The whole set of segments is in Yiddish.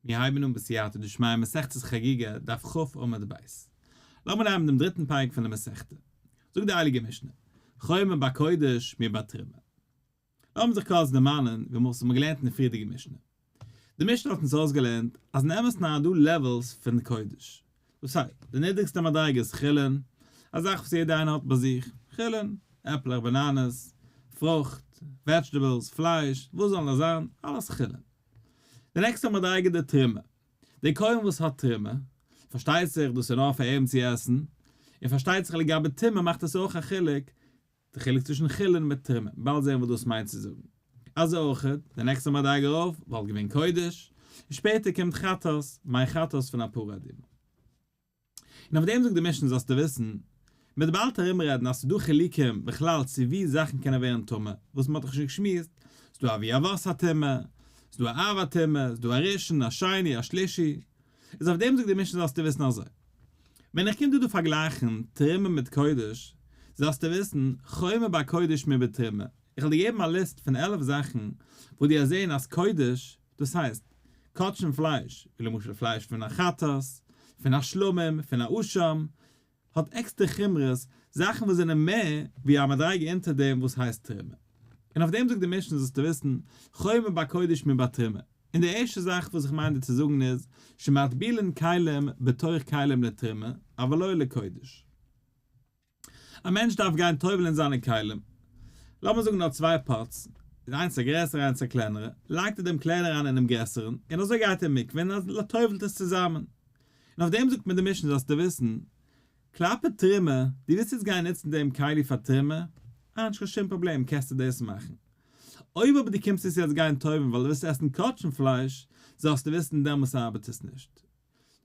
מיר הייבן אן בסייעתא דשמיא מסכת חגיגה, דף כ עמוד ב'. לאמיר נעמען דעם דריטן פרק פון די מסכתא. זאגט די הייליגע משנה, חומר בקודש מבתרומה. לאמיר זיך קורץ דערמאנען ווי מיר האבן געלערנט אין די פריערדיגע משנה. די משנה האט אונז אויסגעלערנט אז אין אמת'ן איז דא levels פון קודש. דאס הייסט, די נידריגסטע מדריגה איז חולין, א זאך וואס יעדער איינער האט ביי זיך, חולין, עפלעך, באנאנעס, פרוכט, vegetables, פלייש, וואס זאל נאר זיין, אלעס חולין. די נעקסטע מדריגה די תרומה. דער כהן וואס האט תרומה, פארשטייט זיך דאס איז נאר פאר אים צו עסן, און פארשטייט זיך לגבי טומאה מאכט עס אויך א חילוק, די חילוק צווישן חולין מיט תרומה, באלד זען וואס דאס מיינט צו זאגן. אזוי אויך, די נעקסטע מדריגה ארויף וואלט געווען קודש, און שפעטער קומט חטאת, מי חטאת פון א פרה אדומה. און אויף דעם זאגט די משנה זאלסטו וויסן, מ'וועט באלד ארומרעדן אז ס'איז דא חילוקים בכלל צו ווי זאכן קענען ווערן טמא, וואס מ'האט דאך שוין געשמועסט, ס'איז דא אבי אבות הטומאה, ס'איז דא א אב הטומאה, ס'איז דא א ראשון, א שני, א שלישי, איז אויף דעם זאגט די משנה זאלסטו וויסן אזוי, ווען איך קום דא דא פארגלייכן תרומה מיט קודש, זאלסטו וויסן, חומר בקודש מבתרומה, איך וועל דיר געבן א ליסט פון 11 זאכן וואס דו וועסט זען אז קודש, דאס הייסט, קדשים פלייש, ווי למשל פלייש פון א חטאת, פון א שלמים, פון א אשם, האט עקסטער חומרות, זאכן וואס זענען מער ווי א מדריגה אונטער דעם וואס הייסט תרומה. און אויף דעם זאגט די משנה זאלסטו וויסן, חומר בקודש מבתרומה. און די ערשטע זאך וואס איך מיין דיר צו זאגן איז, שמטבילין כלים בתוך כלים לתרומה, אבל לא לקודש. א מענטש דארף גיין טובל'ען זיינע כלים, לאמיר זאגן ער האט צוויי pots, איינס א גרעסערע איינס א קלענערע, לייגט ער דעם קלענערע אריין אינעם גרעסערן, און אזוי גייט ער אין מקווה און ער טובל'ט עס צוזאמען. און אויף דעם זאגט מיר די משנה זאלסטו וויסן, כלפי תרומה, דו ווילסט יעצט גיין נוצן דעם כלי פאר תרומה, אה נישט קיין שום פראבלעם קענסטו דאס מאכן. אויב אבער דו קומסט עס יעצט גיין טובל'ן ווייל דו ווילסט עסן קדשים פלייש, זאלסטו וויסן דעמאלס ארבעט עס נישט.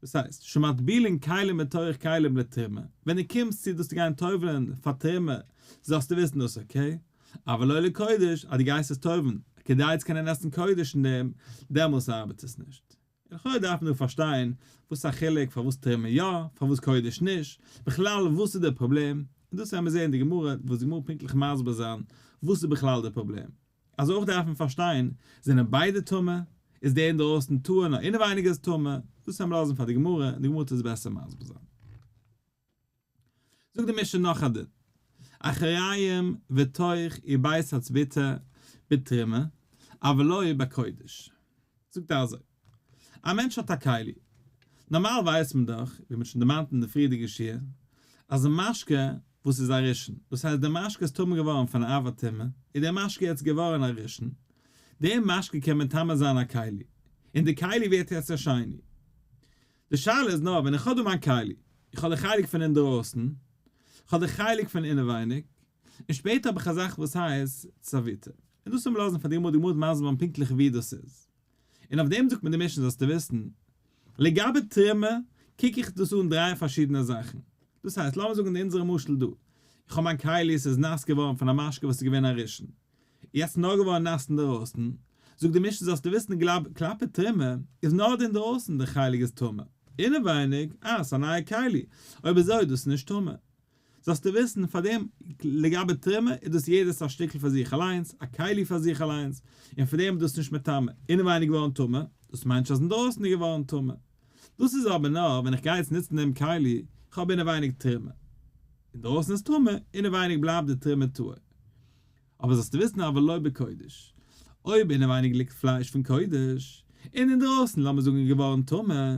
דאס הייסט, שמטבילין כלים בתוך כלים לתרומה, ווען דו קומסט צו דאס צו גיין טובל'ען פאר תרומה, זאלסטו וויסן דאס okay, אבל לא לקודש, אז דו גייסט עס טובל'ן כדי צו קענען עסן קודש אין דעם, דעמאלס ארבעט עס נישט. און לכאורה דארף מען דא פארשטיין, וואס איז א חילוק פארוואס תרומה יא, פארוואס קודש נישט, בכלל וואס איז דער פראבלעם, און דאס וועלן מיר זען אין די גמרא, וואס די גמרא פונקטליך מסביר זיין וואס איז בכלל דער פראבלעם. אזוי אויך דארף מען פארשטיין, זענען ביידע טמא? איז דער אינדרויסן טהור נאר אינעווייניג איז טמא? דאס וועלן מיר לאזן פאר די גמרא, און די גמרא וועט עס בעסער מסביר זיין. זאגט די משנה נאך א דין, אחוריים ותוך ובית הצביטה בתרומה, אבל לא בקודש. זאגט ער אזוי, א מענטש האט א כלי, נארמאל ווייסט מען דאך, ווי מען האט שוין דערמאנט אין די פריערדיגע שיעור, אז די משקה וואס איז א ראשון, דאס הייסט די משקה איז טמא געווארן פון א אב הטומאה, איז די משקה יעצט געווארן א ראשון, די משקה קען מטמא זיין א כלי, און די כלי ווערט יעצט א שני. די שאלה איז נאר, ווען איך האב דא מיין כלי, איך האב די חלק פון אינדרויסן, איך האב די חלק פון אינעווייניג, און שפעטער האב איך א זאך וואס הייסט צביטה. און דאס זאל מען לאזן פאר די גמרא, די גמרא וועט מסביר זיין פונקטליך ווי דאס איז. און אויף דעם זאגט מיר די משנה זאלסטו וויסן, לגבי תרומה קוק איך דאס אן דריי פארשידענע זאכן. דאס הייסט, לאמיר זאגן אין אונזערע משל דא, איך האב מיין כלי, ס'איז נאס געווארן פון א משקה וואס איז געווען א ראשון, יעצט נאר געווארן נאס אינדערויסן, זאגט די משנה זאלסטו וויסן כלפי תרומה איז נאר די אינדערויסן די חלק איז טמא, אינעווייניג, אה, ס'איז א נייע כלי, אויב אזוי איז דאס נישט טמא. זאלסטו וויסן, פאר דעם לגבי תרומה איז דאס יעדעס א שטיקל פאר זיך אליינס, א כלי פאר זיך אליינס, און פאר דעם איז דאס נישט מטמא, אינעווייניג געווארן טמא, דאס מיינט נישט אז אינדרויסן איז געווארן טמא. דאס איז אבער נאר ווען איך גיי יעצט נוצן דעם כלי, איך האב אינעווייניג תרומה. אינדרויסן איז טמא, אינעווייניג בלייבט די תרומה טהור. אבער זאלסטו וויסן אבל לא בקודש, אויב אינעווייניג ליגט פלייש פון קודש, און אינדרויסן לאמיר זאגן איז געווארן טמא, ער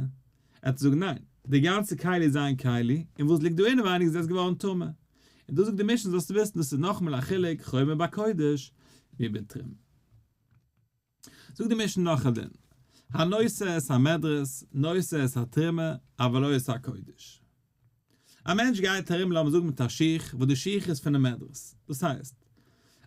וועט זאגן ניין, די גאנצע כלי איז איין כלי, און וואס ליגט דא אינעווייניג איז יעצט געווארן טמא. און דאס זאגט די משנה זאלסטו וויסן דאס איז נאכאמאל א חילוק חומר בקודש מבתרומה. זאגט די משנה נאך א דין, הנושא את המדרס, נושא את התרומה, אבל לא את הקודש. א מענטש גייט ארום לאמיר זאגן מיט א שיך וואס די שיך איז פונעם מדרס, דאס הייסט,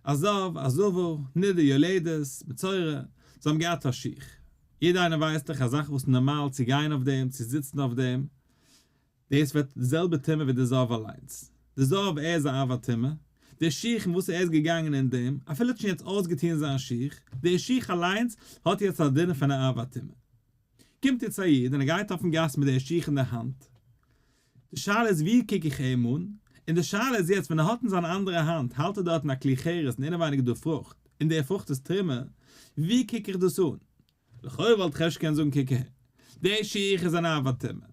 א זב, א זבה, נידה יולדת, מצורע, זיי האבן געהאט א שיך. יעדער איינער ווייסט דאך א זאך וואס איז נארמאל צו גיין אויף דעם, צו זיצן אויף דעם, דאס ווערט די זעלבע טומאה ווי די זב אליינס. די זב ער איז א אב הטומאה, די שיך אין וואס ער איז געגאנגען אין דעם, אפילו האט שוין יעצט אויסגעטון זיין שיך, די שיך אליינס האט יעצט א דין פון א אב הטומאה. קומט יעצט א איד און ער גייט אויפן גאס מיט די שיך אין די האנט, די שאלה איז ווי קוק איך אים אן, און די שאלה איז יעצט ווען ער האט אין זיין אנדערע האנט האלט ער דארטן א כלי חרס און אינעווייניג איז דא פרוכט, און די פרוכט איז תרומה, ווי קוק איך דאס אן? לכאורה וואלט איך אפשר קענען זאגן קוק אהער. די שיך איז אן אב הטומאה.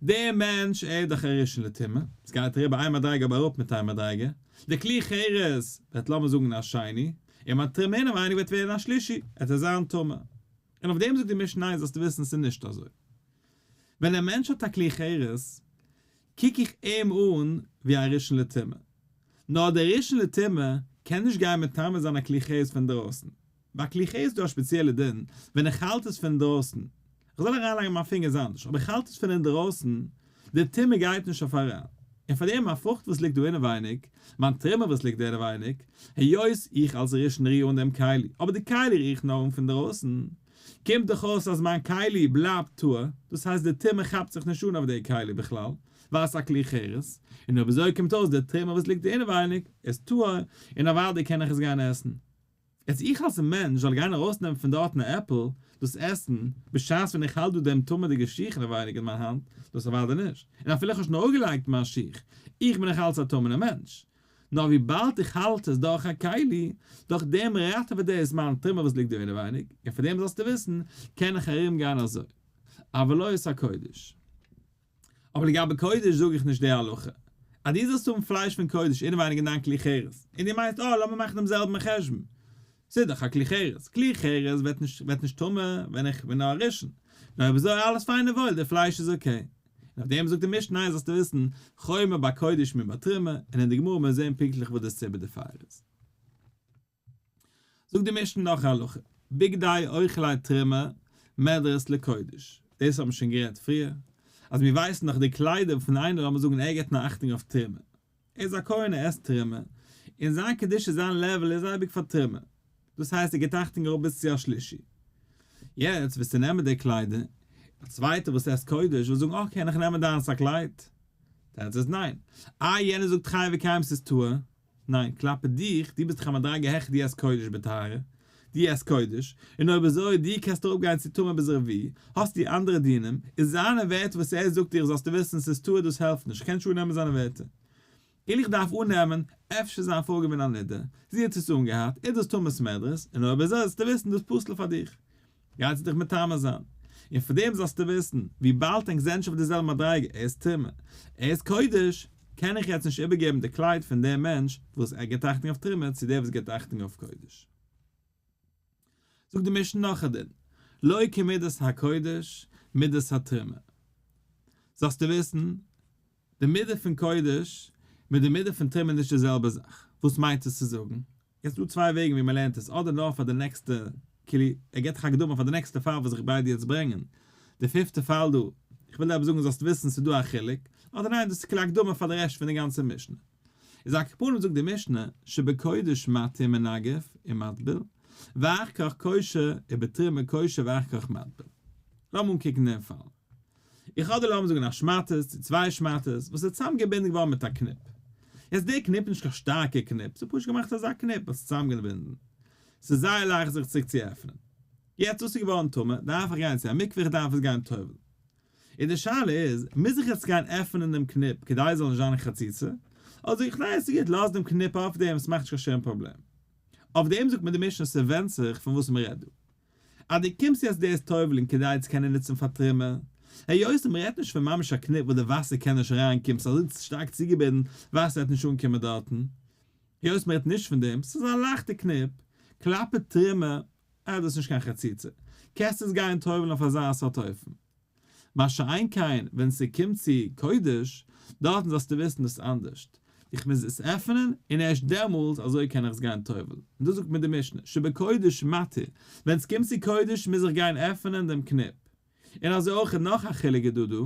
דער מענטש ער איז דאך א ראשון לטומאה, עס גייט אריבער איין מדריגה אבער אראפ מיט איין מדריגה, די כלי חרס וועט לאמיר זאגן א שני, און מיין תרומה אינעווייניג וועט ווערן א שלישי, עט ער זיין טמא. און אויף דעם זאגט די משנה ניין זאלסטו וויסן ס'איז נישט אזוי. ווען א מענטש האט א כלי חרס, קוק איך אים אן ווי א ראשון לטומאה. נאר דער ראשון לטומאה קען נישט גיין מטמא זיין א כלי חרס פון דרויסן. ביי כלי חרס איז דא א שפעציעלע דין, ווען איך האלט עס פון אינדרויסן, איך זאל אריינלייגן מיין פינגער איז אנדערש, אבער איך האלט עס פון אינדרויסן, די טומאה גייט נישט אויף אריין. און פאר דעם מיין פרוכט וואס ליגט דא אינעווייניג, מיין תרומה וואס ליגט דא אינעווייניג, היות איך אלס ראשון ריר אן דעם כלי, אבער די כלי ריר איך נאר אן פון דרויסן, קומט דאך אויס אז מיין כלי בלייבט טהור, דאס הייסט די טומאה כאפט זיך נישט אן אויף די כלי בכלל, ווייל עס איז א כלי חרס, און אויב אזוי קומט אויס די תרומה וואס ליגט דא אינעווייניג איז טהור, און אוודאי קען איך עס גיין עסן. יעצט איך אלס מענטש זאל גיין ארויסנעמען פון דארטן א עפל דאס עסן, בשעת ווען איך האלט דא דעם טמא'דיגע שיך אינעווייניג אין מיין האנט, דאס אוודאי נישט, און אפילו איך האב שוין אראפגעלייגט מיין שיך, איך בין נאך אלץ א טמא'נער מענטש. נאר וויבאלד איך האלט עס דורך א כלי, דורך דעם ראטעוועט דאס מיין תרומה וואס ליגט דא אינעווייניג, און פאר דעם זאלסטו וויסן, קען איך ארום גיין אזוי. אבל לא את הקודש. אבער לגבי קודש זאג איך נישט די הלכה. אז דו זאלסט האבן פלייש פון קודש אינעווייניג אין דיין כלי חרס, און דו מיינסט אה לאמיר מאכן דעם זעלבן חשבון, ס'איז דאך א כלי חרס, כלי חרס ווערט נישט ווערט נישט טמא ווען איך בין נאר א ראשון, נאר אויב אזוי אלעס פיין און וואויל די פלייש איז okay. און אויף דעם זאגט די משנה ניין זאלסטו וויסן, חומר בקודש מבתרומה, און אין די גמרא וועט מען זען פונקטליך וואס די סיבה דערפאר איז. זאגט די משנה נאך א הלכה, בגדי אוכלי תרומה מדרס לקודש, דאס האט מען שוין גערעדט פריער, אז מיר ווייסן דאך די קליידער פון איינער לאמיר זאגן ער געבט נאר אכטונג אויף תרומה, ער איז א כהן ער עסט תרומה, און זיין קדושה זיין level איז אייביג פאר תרומה, דאס הייסט ער גיבט אכטונג אראפ ביז צו א שלישי. יעצט וועסטו נעמען די קליידער, א צווייטער וואס עסט קודש וועט זאגן אה קען איך נעמען דיינס א קלייד? תירוץ איז ניין. איי יענער זאגט חי וקיים ס'איז טהור? ניין, כלפי דיך, דו ביסט דאך א מדריגה העכער דו עסט קודש בטהרה, דו עסט קודש, און אויב אזוי דו קענסט אראפ גיין צו טומאה ביז רביעי, האסטו אנדערע דינים, איז זיינע ווערטער וואס ער זאגט דיר זאלסטו וויסן ס'איז טהור דאס העלפט נישט, כ'קען נישט אננעמען זיינע ווערטער. און איך דארף אננעמען, אפשר איז זיין פרוי געווען א נידה, זי האט עס אנגעהאט, איז דאס טומאת מדרס, און אויב אזוי זאלסטו וויסן דאס פסול פאר דיך. גייט זי דיך מטמא זיין. און פאר דעם זאלסטו וויסן, וויבאלד ענק זענען נישט אויף די זעלבע מדריגה, ער איז טמא, ער איז קודש, קען איך יעצט נישט איבערגעבן די קלייד פון דעם מענטש וואס ער גיבט אכטונג אויף תרומה צו דער וואס גיבט אכטונג אויף קודש. זאגט די משנה נאך א דין, לא כמידת הקודש מידת התרומה. זאלסטו וויסן, די מידה פון קודש מיט די מידה פון תרומה איז נישט די זעלבע זאך. וואס מיינט עס צו זאגן? יעצט דא צוויי וועגן ווי מען לערנט עס, אדער נאר פאר די נעקסטע, כאילו ער געבט דיך הקדמה פאר די נעקסטע פאל וואס איך ביידע יעצט ברענגען, די פיפטע פאל דא, איך וויל דיר אבער זאגן זאלסט וויסן ס'איז דא א חילוק, אדער ניין דאס איז כאילו הקדמה פאר די רעשט פון די גאנצע משנה. איז על כל פנים זאגט די משנה, שבקודש מתיר מנגף ומטביל, ואחר כך קושר ובתרומה קושר ואחר כך מטביל. לאמיר אנקוקן דעם פאל. איך האב דא לאמיר זאגן א שמאטעס צו צוויי שמאטעס וואס איז צוזאמגעבינדן געווארן מיט א קניפ. יעצט דער קניפ איז נישט קיין שטארקע קניפ, ס'איז פשוט געמאכט אזא קניפ וואס איז צוזאמגעבינדן. ס'איז זייער לייכט זיך צוריק צו עפענען. יעצט דאס איז געווארן טמא, דארף איך גיין צו א מקווה, איך דארף עס גיין טובל'ן. און די שאלה איז, מוז איך יעצט גיין עפענען דעם קניפ כדי עס זאל נישט זיין חציצה? אדער זאג איך ניין ס'איז גוט לאז דעם קניפ אויף דעם ס'מאכט נישט קיין שום פראבלעם. אויף דעם זאגט מיר די משנה ס'ווענדט זיך פון וואס מ'רעדט דא. אז דו קומסט יעצט דאס טובל'ן כדי צו קענען נוצן פאר תרומה, היות מ'רעדט נישט פון ממש א קניפ וואס די וואסער קען נישט אריין קומען ס'איז אזוי שטארק צוגעבינדן וואסער וועט נישט אנקומען דארטן, היות מ'רעדט נישט פון דעם, ס'איז א לייכטע קניפ, כלפי תרומה, אה דאס איז נישט קיין חציצה, קענסט עס גיין טובל'ן אויף אזא סארט אופן. מה שאין כן ווען ס'קומט צו קודש, דארטן זאלסטו וויסן דאס איז אנדערשט, איך מוז עס עפענען און ערשט דעמאלס אזוי קען איך עס גיין טובל'ן, און דאס זאגט מיר די משנה, שבקודש מתיר, ווען ס'קומט צו קודש מוז איך גיין עפענען דעם קניפ. און אזוי אויך נאך א חילוק איז דא דא,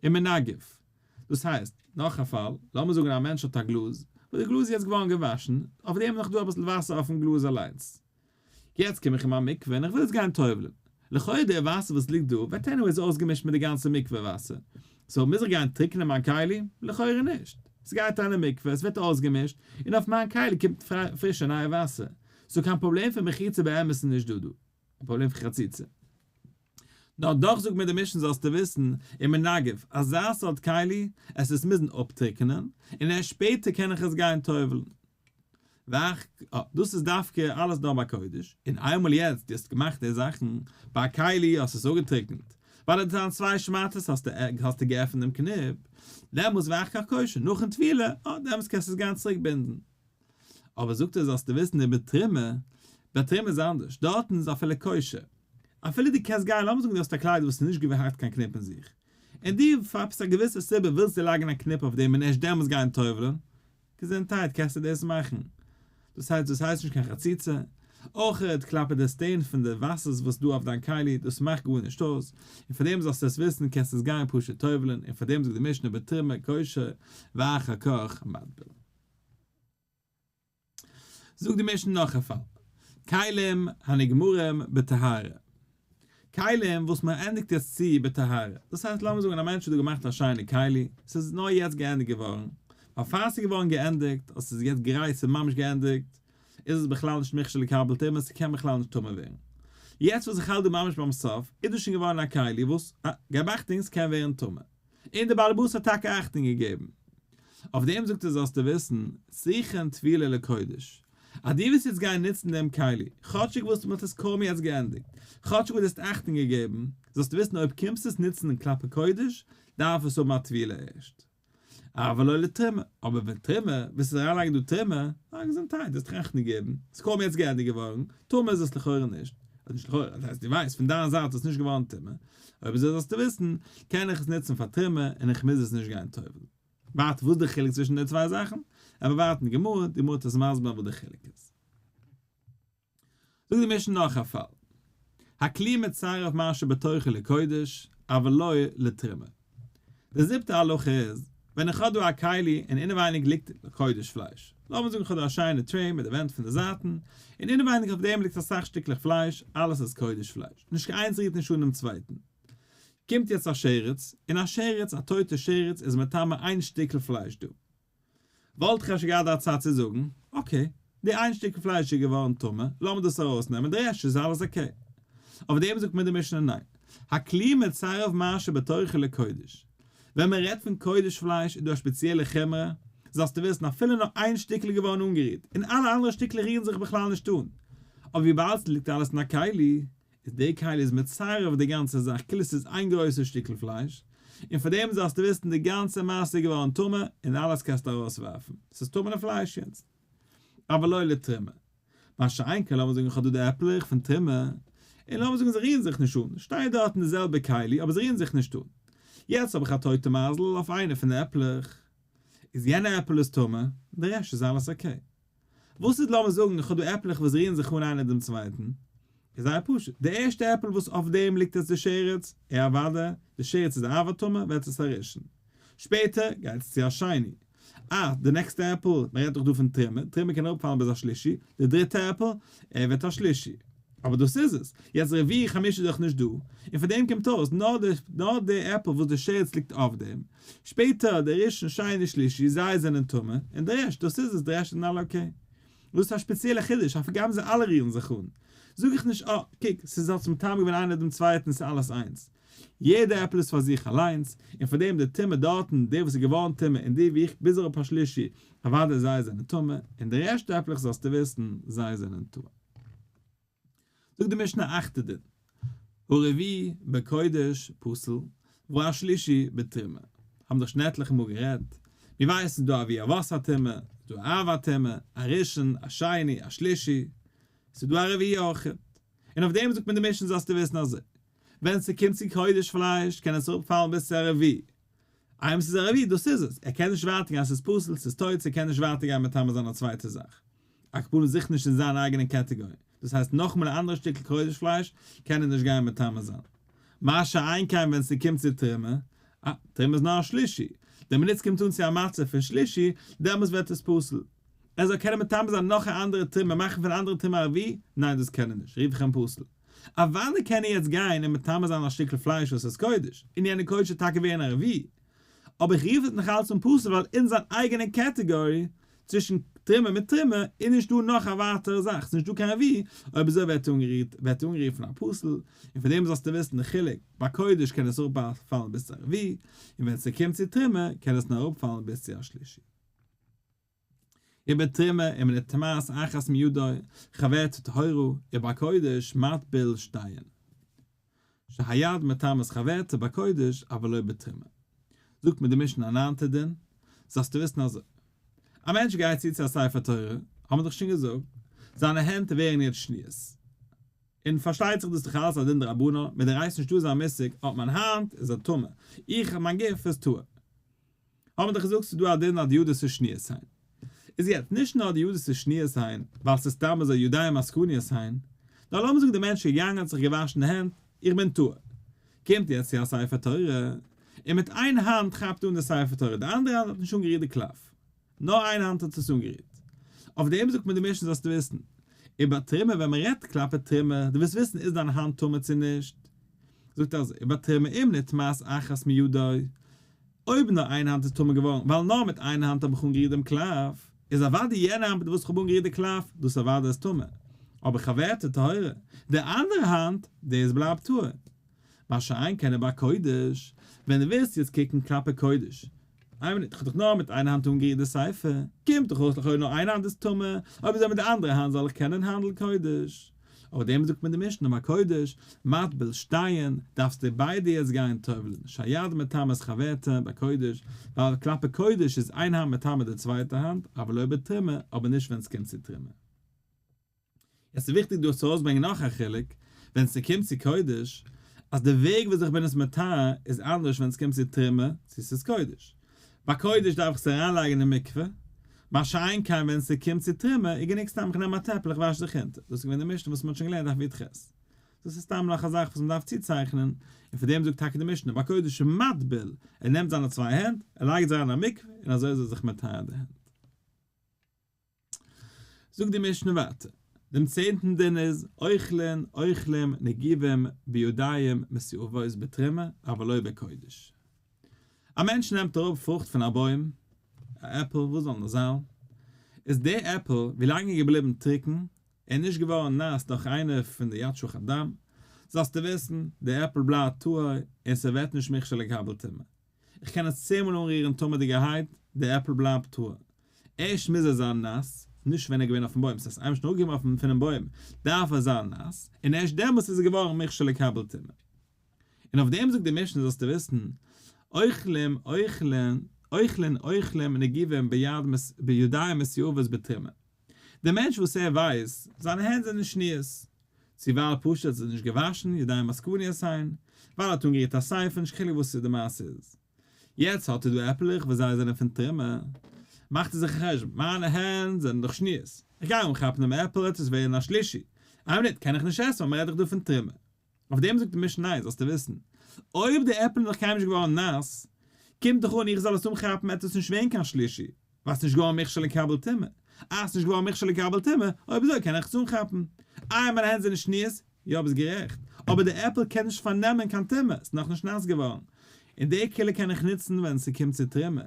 ומנגף. דאס הייסט, נאך א פאל, לאמיר זאגן א מענטש האט א גלאז, וואס די גלאז איז יעצט געווארן געוואשן, אויף דעם איז נאך דא אביסל וואסער אויפן גלאז אליינס. יעצט קום איך אין מיין מקווה און איך וויל עס גיין טובל'ן. לכאורה די וואסער וואס ליגט דא ווערט anyways אויסגעמישט מיט די גאנצע מקווה וואסער. so מוז איך גיין טריקענען מיין כלי? לכאורה נישט. עס גייט אריין אין מקווה, עס ווערט אויסגעמישט, און אויף מיין כלי קומט פרישע נייע וואסער. so קיין פראבלעם פון מחיצה באמת איז נישט דא דא. א פראבלעם פון חציצה. נאר דאך זאגט מיר די משנה זאלסטו וויסן, ומנגף, אזא סארט כלי, עס איז מוזן אפטריקענען, און ערשט שפעטער קען איך עס גיין טובל'ן. ואח כ, דאס איז דווקא אלעס נאר ביי קודש, און איינמאל יעצט דו האסט געמאכט די זאכן, ביי א כלי האסט עס אפגעטריקנט, ביי די דיינע צוויי שמאטעס האסטו האסטו געעפנט דעם קניפ, דעמאלס ואחר כך קושר, נאכן טבילה, אה, דעמאלס קענסטו עס גיין צוריק בינדן. אבער זאגט ער זאלסטו וויסן ובתרומה, ביי תרומה איז אנדערש, דארטן איז אפילו קושר, אפילו דו קענסט גיין, לאמיר זאגן דו האסט א קלייד וואס איז נישט געהאט קיין קניפ אין זיך, און דו פאר עפעס א געוויסע סיבה ווילסטו לייגן א קניפ אויף דעם און ערשט דעמאלס גיין טובל'ן, געזונטהייט קענסטו דאס מאכן. דאס הייסט דאס הייסט נישט קיין חציצה. אויכעט כלפי די stain פון די וואסערס וואס דא אויף דיין כלי, דאס מאכט גארנישט אויס, און פאר דעם זאלסטו עס וויסן קענסטו עס גיין פשוט טובל'ן, און פאר דעם זאגט די משנה בתרומה קושר ואחר כך מטביל. זאגט די משנה נאך א פאל, כלים הנגמרים בטהרה, כלים וואס מען ענדיגט יעצט צו בטהרה, דאס הייסט לאמיר זאגן א מענטש האט דא געמאכט א שיינע כלי, ס'איז נאר יעצט געענדיגט געווארן, ווייל פאר ס'איז געווארן געענדיגט, אדער ס'איז יעצט גרייט ס'איז ממש געענדיגט, איז עס בכלל נישט מוכשר לקבל טומאה, ס'קען בכלל נישט טמא ווערן. יעצט וואס איך האלט דא ממש ביים סוף, איז דאס שוין געווארן א כלי וואס, אה, געב אכטונג ס'קען ווערן טמא. און דער באלעבאס האט טאקע אכטונג געגעבן. אויף דעם זאגט ער זאלסטו וויסן, צריכין טבילה לקודש, אז דו וועסט יעצט גיין נוצן דעם כלי, כאטשיג וואס מען האט עס קוים יעצט געענדיגט, כאטשיג וואס דו האסט אכטונג געגעבן, זאלסטו וויסן אויב קומסטו עס נוצן כלפי קודש, דארף עס האבן א טבילה ערשט. אבל לא לתרומה, אבער ווען תרומה, ווילסטו אריינלייגן דא תרומה, אה, געזונטהייט, דו האסט דאך אכטונג געגעבן, ס'איז קוים יעצט געענדיגט געווארן, טמא איז עס לכאורה נישט, אדער נישט לכאורה, דאס הייסט דו ווייסט פון דיין זייט איז עס נישט געווארן טמא, אויב אזוי זאלסטו וויסן, קען איך עס נוצן פאר תרומה און איך מוז עס נישט גיין טובל'ן. ווארט, וואס איז די חילוק צווישן די צוויי זאכן? עמער ווארטן די גמרא, די גמרא וועט עס מסביר זיין וואס די חילוק איז. זאגט די משנה נאך א פאל, הכלי מצרף מה שבתוכו לקודש, אבל לא לתרומה. די זיבטע הלכה איז, ווען איך האב דא א כלי און אינעווייניג ליגט קודש פלייש, לאמיר זאגן איך האב דא א שיינע tray מיט די ווענט פון די זייטן, און אינעווייניג אויף דעם ליגט אסאך שטיקלעך פלייש, אלעס איז קודש פלייש, נישט קיין איינס רירט נישט אן דעם צווייטן. קומט יעצט א שרץ, און א שרץ, א טויטע שרץ, איז מטמא איין שטיקל פלייש דא. וואלט איך אפשר געהאט די הצעה צו זאגן, okay, די איין שטיקל פלייש איז געווארן טמא, לאמיר דאס ארויסנעמען, די רעשט איז אלעס okay. אויף דעם זאגט מיר די משנה ניין. הכלי מצרף מה שבתוכו לקודש. ווען מען רעדט פון קודש פלייש איז דא א שפעציעלע חומרא, זאלסטו וויסן אפילו נאר איין שטיקל איז געווארן אנגערירט, און אלע אנדערע שטיקלעך רירן זיך בכלל נישט אן, אבער וויבאלד ס'ליגט אלעס אין א כלי, איז די כלי איז מצרף די גאנצע זאך כאילו ס'איז איין גרויסע שטיקל פלייש, און פאר דעם זאלסטו וויסן די גאנצע מעשה איז געווארן טמא און אלעס קענסטו ארויסווארפן, ס'איז טמא'נע פלייש יעצט. אבל לא לתרומה. מה שאין כן לאמיר זאגן איך האב דא די עפלעך פון תרומה, און לאמיר זאגן זיי רירן זיך נישט אן, שטייט דארט אין די זעלבע כלי אבער זיי רירן זיך נישט אן. יעצט האב איך א טויטע מייזל אויף איינע פון די עפלעך, איז יענע עפל איז טמא, די רעשט איז אלעס okay. וואס איז לאמיר זאגן איך האב דא עפלעך וואס רירן זיך אן איינער דעם צווייטן, איז זייער פשוט, די ערשטע עפל וואס אויף דעם ליגט עס די שרץ, ער אוודאי, די שרץ איז אב הטומאה, ווערט עס א ראשון. שפעטער גייט עס צו א שני. אה, די נעקסטע עפל, מען רעדט דאך דא פון תרומה, תרומה קען אראפפאלן ביז א שלישי, די דריטע עפל, ער ווערט א שלישי. אבער דאס איז עס. יעצט רביעי חמישי איז דאך נישט דא, און פון דעם קומט אויס, נאר די נאר די עפל וואס די שרץ ליגט אויף דעם, שפעטער די ראשון שני שלישי, זיי זענען טמא, און די רעשט, דאס איז עס, די רעשט זענען אלע okay. דאס איז א שפעציעלע חידוש, הגם זיי אלע רירן זיך אן. זאג איך נישט, אה, קוק, ס'איז אלס מטמא געווען איינער דעם צווייטן, ס'איז אלעס איינס. יעדע עפל איז פאר זיך אליינס, און פאר דעם די טומאה דארטן, דער וואס איז געווארן טמא און די ווי איך ביז אראפ השלישי, אוודאי זיי זענען טמא, און די רעשט עפלעך זאלסטו וויסן, זיי זענען טהור. זאגט די משנה אכטע דין, הרביעי בקודש פסול, והשלישי בתרומה. האבן דאך שוין עטליכע מאל גערעדט, מיר ווייסן ס'איז דא אבי אבות הטומאה, ס'איז דא אב הטומאה, א ראשון, א שני, א שלישי, ס'איז דא א רביעי אויך. און אויף דעם זאגט מען די משנה זאלסטו וויסן אזוי, ווען ס'קומט צו קודש פלייש קען עס אראפפאלן ביז צו א רביעי, איינמאל ס'איז א רביעי דאס איז עס, ער קען נישט ווייטער גיין, ס'איז פסול, ס'איז טויט, ס'קען נישט ווייטער גיין מטמא זיין א צווייטע זאך, על כל פנים זיכער נישט אין זיין אייגענע קעטעגארי, דאס הייסט נאכאמאל א אנדערע שטיקל קודש פלייש קען ער נישט גיין מטמא זיין. מה שאין כן ווען ס'קומט צו תרומה, אה, תרומה איז נאר א שלישי, די מינוט ס'קומט אן צו א מצב פון שלישי, דעמאלס ווערט עס פסול. ער זאל קענען מטמא זיין נאך א אנדערע תרומה, מאכן פון א אנדערע תרומה א רביעי? ניין דאס קען ער נישט, רוף איך אים פסול. אוודאי קען ער יעצט גיין און מטמא זיין א שטיקל פלייש וואס איז קודש, און יענע קודש וועט טאקע ווערן א רביעי, אבער איך רוף עס נאך אלץ אן פסול ווייל אין זיין אייגענע קעטעגארי, צווישן תרומה מיט תרומה, איז נישט דא נאך א ווייטערע זאך, ס'איז נישט דא קיין רביעי, אויב אזוי ווערט ווערט אנגערופן א פסול, און פון דעם זאלסטו וויסן די חילוק, ביי קודש קען עס אראפפאלן ביז צו א רביעי, און ווען ס'קומט צו תרומה קען עס נאר אראפפאלן ביז צו א שלישי. ובתרומה אם נטמאת אחת מידו חברתה טהורה ובקודש מטביל שתיהן. שהיד מטמאת חברתה בקודש אבל לא בתרומה. זאגט מיר די משנה א ניינטע דין, זאלסטו וויסן אזוי, א מענטש גייט צו צו א ספר תורה, האבן מיר דאך שוין געזאגט, זיינע הענט ווערן יעצט שניות, און פארשטייט זיך דאס איז דאך אלעס א דין דרבנן, מדאורייתא נישטא אזא מושג, אט מיין האנט איז א טמא, איך מיין גוף איז טהור. האבן מיר דאך געזאגט ס'איז דא א דין אז די ידות איז שניות הן. איז יעצט, נישט נאר די ידות איז שניות הן, ווייל ס'איז סתם אזוי ידיים עסקניות הן, נאר לאמיר זאגן די מענטש איז געגאנגען האט זיך געוואשן די הענט, איך בין טהור. קומט יעצט צו א ספר תורה, און מיט איין האנט כאפט אן די ספר תורה, די אנדערע האנט האט נישט אנגערירט די קלף. נאר איין האנט האט עס אנגערירט. אויף דעם זאגט מען די משנה זאלסטו וויסן. ובתרומה ווען מען רעדט כלפי תרומה, דו ווילסט וויסן איז דיין האנט טמא צו נישט. זאגט ער אזוי, ובתרומה אם נטמאת אחת מידו, אויב נאר איין האנט איז טמא געווארן ווייל נאר מיט איין האנט האב איך אנגערירט דעם קלף, איז אוודאי יענע האנט מיט וואס איך האב אנגערירט די קלף, דאס אוודאי איז טמא. אבער חברתה טהורה, די אנדערע האנט, דאס בלייבט טהור. מה שאין כן ובקודש, ווען דו ווילסט יעצט קוקן כלפי קודש, איין מינוט, איך האב דאך נאר מיט איין האנט אנגערירט די ספר, קומט דאך אויס לכאורה נאר איין האנט איז טמא, אויב אזוי מיט די אנדערע האנט זאל איך קענען האנדלן קודש. אויף דעם זאגט מען די משנה בקודש, מטביל שתיהן, דארפסטו ביידע יעצט גיין טובל'ן, שהיד מטמאת חברתה בקודש, ווייל כלפי קודש איז איין האנט מטמא די צווייטע האנט, אבל לא בתרומה, אבער נישט ווען ס'קומט צו תרומה. עס איז וויכטיג דא צו ארויסברענגען נאך א חילוק, ווען ס'קומט צו קודש, אז די וועג וויאזוי איך בין עס מטהר איז אנדערש ווען ס'קומט צו תרומה צו ס'איז קודש. ביי קודש דארף איך עס אריינלייגן אין מקווה, מה שאין כן ווען ס'קומט צו תרומה איז גענוג סתם איך נעם א טעפל איך וואש זיך אונטער, דאס איז געווען די משנה וואס מ'האט שוין געלערנט דף י"ח. דאס איז סתם נאך א זאך וואס מ'דארף צוצייכענען, און פאר דעם זאגט טאקע די משנה בקודש מטביל, ער נעמט זיינע צוויי הענט, ער לייגט זיי אריין אין א מקווה און אזוי איז ער זיך מטהר די הענט. זאגט די משנה ווייטער, דעם צענטן דין איז, אוכלין, אוכלים, נגובים, בידיים, מסואבות בתרומה, אבל לא בקודש. א מענטש נעמט אראפ פרוכט פון א בוים, א עפל, וואס זאל נאר זיין, איז די עפל, ווילאנג איז געבליבן טרוקן, און נישט געווארן נאס דורך איינע פון די יד שחט דם, זאלסטו וויסן, די עפל בלייבט טהור, און ס'ווערט נישט מוכשר לקבל טומאה. איך קען עס צען מאל אנרירן טמא'דיגערהייט, די עפל בלייבט טהור. ערשט מוז ער זיין נאס, נישט ווען ער איז געווען אויפן בוים, ס'הייסט איינמאל שוין אראפגעקומען פונעם בוים דארף ער זיין נאס, און ערשט דעמאלטס איז ער געווארן מוכשר לקבל טומאה. און אויף דעם זאגט די משנה זאלסטו וויסן, אוכלים אוכלין אוכלין אוכלים נגובים ביד בידיים מסואבות בתרומה. דער מענטש וואס ער ווייסט, זיינע הענט זענען שניות, צו ווייל פשוט האט זיך נישט געוואשן, ידיים עסקניות הן, ווייל ער האט אנגערירט א ספר, נישט קיין חילוק וואס די מעשה איז. יעצט האט ער דא עפלעך וואס זיי זענען פון תרומה, מאכט ער זיך א חשבון, מיינע הענט זענען דאך שניות, איך גיי אנכאפן דעם עפל וועט עס ווערן א שלישי, איין מינוט קען איך נישט עסן ווייל מען רעדט דאך דא פון תרומה. אויף דעם זאגט די משנה ניין, זאלסטו וויסן, אויב די עפל איז נאך קיינמאל נישט געווארן נאס, קומט דאך אן איך זאל עס אנכאפן וועט עס נישט ווערן קיין שלישי, ווייל ס'נישט געווארן מוכשר לקבל טומאה. אה, ס'נישט געווארן מוכשר לקבל טומאה, אויב אזוי קען איך עס אנכאפן. איי, מיינע הענט זענען שניות? יא, ביסט גערעכט, אבער די עפל קען נישט פארנעמען קיין טומאה, ס'איז נאכנישט נאס געווארן. און די קולא קען איך נוצן ווען ס'קומט צו תרומה,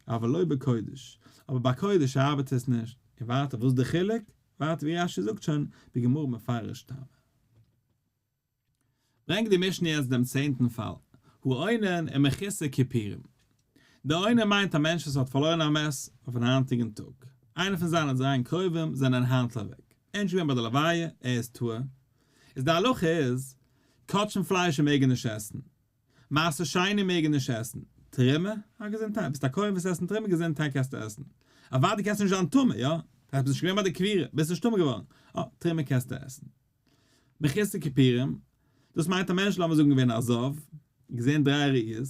אבל לא בקודש. אבער ביי קודש ארבעט עס נישט. און ווייטער, וואס איז די חילוק? ווייטער ווי רש"י זאגט שוין, בגמרא מפרש טעמא. ברענגט די משנה יעצט דעם צענטן פאל, האונן ומחוסר כיפורים. דער אונן מיינט א מענטש וואס האט פארלוירן א מת אויפן היינטיגן טאג. איינער פון זיינע זיין קרובים זענען היינט אוועק. ער איז נישט געווען ביי די לוויה, ער איז טהור. איז די הלכה איז, קדשים פלייש מעג ער נישט עסן. מעשר שני מעג ער נישט עסן. תרומה? א געזונטהייט. ביסט א כהן ווילסט עסן תרומה געזונטהייט קענסטו עסן. אוודאי קענסטו נישט זיין טמא, יא? ביסט נישט געווען ביי די קבירה, ביסט נישט טמא געווארן. אה, תרומה קענסטו עסן. מחוסר כיפורים, דאס מיינט א מענטש לאמיר זאגן געווען א זב, געזען דריי ראיות,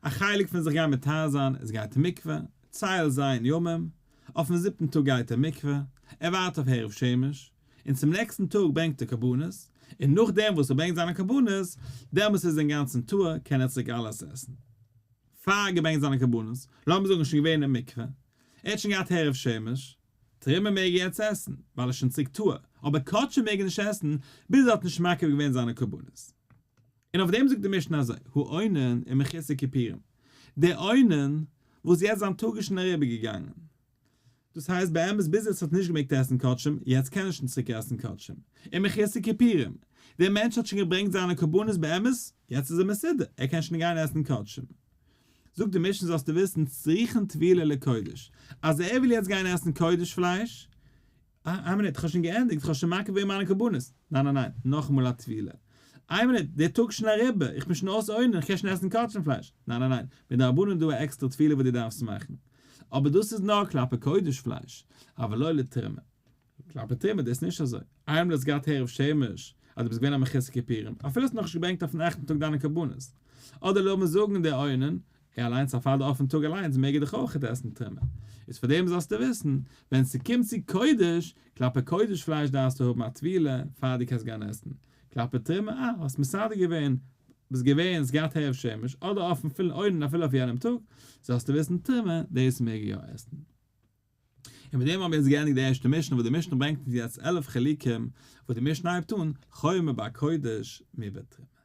א חלק פון זיך גיין מטהר זיין איז גייט אין מקווה, צייל ז' ימים, אויפן זיבטן טאג גייט ער אין מקווה, ער ווארט אויף הערב שמש, און צום נעקסטן טאג ברענגט ער קרבנות, און נאכדעם וואס ער ברענגט זיינע קרבנות, דעמאלס איז ער אינגאנצן טהור, קען ער צוריק אלעס עסן. פאר ער געברענגט זיינע קרבנות, לאמיר זאגן שוין געווען אין מקווה, ער האט שוין געהאט הערב שמש, תרומה מעג ער יעצט עסן, ווייל ער איז שוין צוריק טהור, אבער קדשים מעג ער נישט עסן, ביז ער האט נישט מקריב געווען זיינע קרבנות. און אויף דעם זאגט די משנה אזוי, האונן ומחוסר כיפורים, דער אונן וואס יעצט זיין טאג איז שוין אריבער געגאנגען, דאס הייסט באמת ביז יעצט האט נישט געמעגט עסן קדשים, יעצט קען ער שוין צוריק עסן קדשים, ומחוסר כיפורים, דער מענטש האט שוין געברענגט זיינע קרבנות באמת, יעצט איז ער מסודר, ער קען שוין גיין עסן קדשים. זאגט די משנה זאלסטו וויסן צריכין טבילה לקודש, אז ער וויל יעצט גיין עסן קודש פלייש, אה, איין מינוט, איך האב שוין געענדיגט, איך האב שוין מקריב געווען מיינע קרבנות, ניין ניין ניין, נאכאמאל א טבילה. איין מינוט, דער טאג איז שוין אריבער, איך בין שוין אויס אונן, איך קען שוין עסן קדשים פלייש. ניין ניין ניין, מדרבנן איז דא א עקסטערע טבילה וואס דו דארפסט מאכן. אבער דאס איז נאר כלפי קודש פלייש, אבל לא לתרומה. כלפי תרומה דאס איז נישט אזוי. איינמאל האסט געהאט הערב שמש אז דו ביסט געווען א מחוסר כיפורים, אפילו האסט נאכנישט געברענגט אויפן אכטן טאג דיינע קרבנות. אדער לאמיר זאגן דער אונן, ער אליינס אויף אדער אויפן טאג אליינס מעג ער דאך אויכעט עסן תרומה. איז פאר דעם זאלסטו וויסן, ווען ס'קומט צו קודש, כלפי קודש פלייש דארפסטו האבן א טבילה פאר דו קענסט גיין עסן. כלפי תרומה, אה, האסט מסדר געווען, ביסט געווען, האסט געהאט הערב שמש, אדער אויפן פולן אונן אפילו אויף יענעם טאג, זאלסטו וויסן תרומה, דאס מעג ער יא עסן. און מיט דעם האבן מיר יעצט געענדיגט די ערשטע משנה וואס די משנה ברענגט אונז יעצט 11 חילוקים וואס די משנה הייבט אן, חומר בקודש מבתרומה.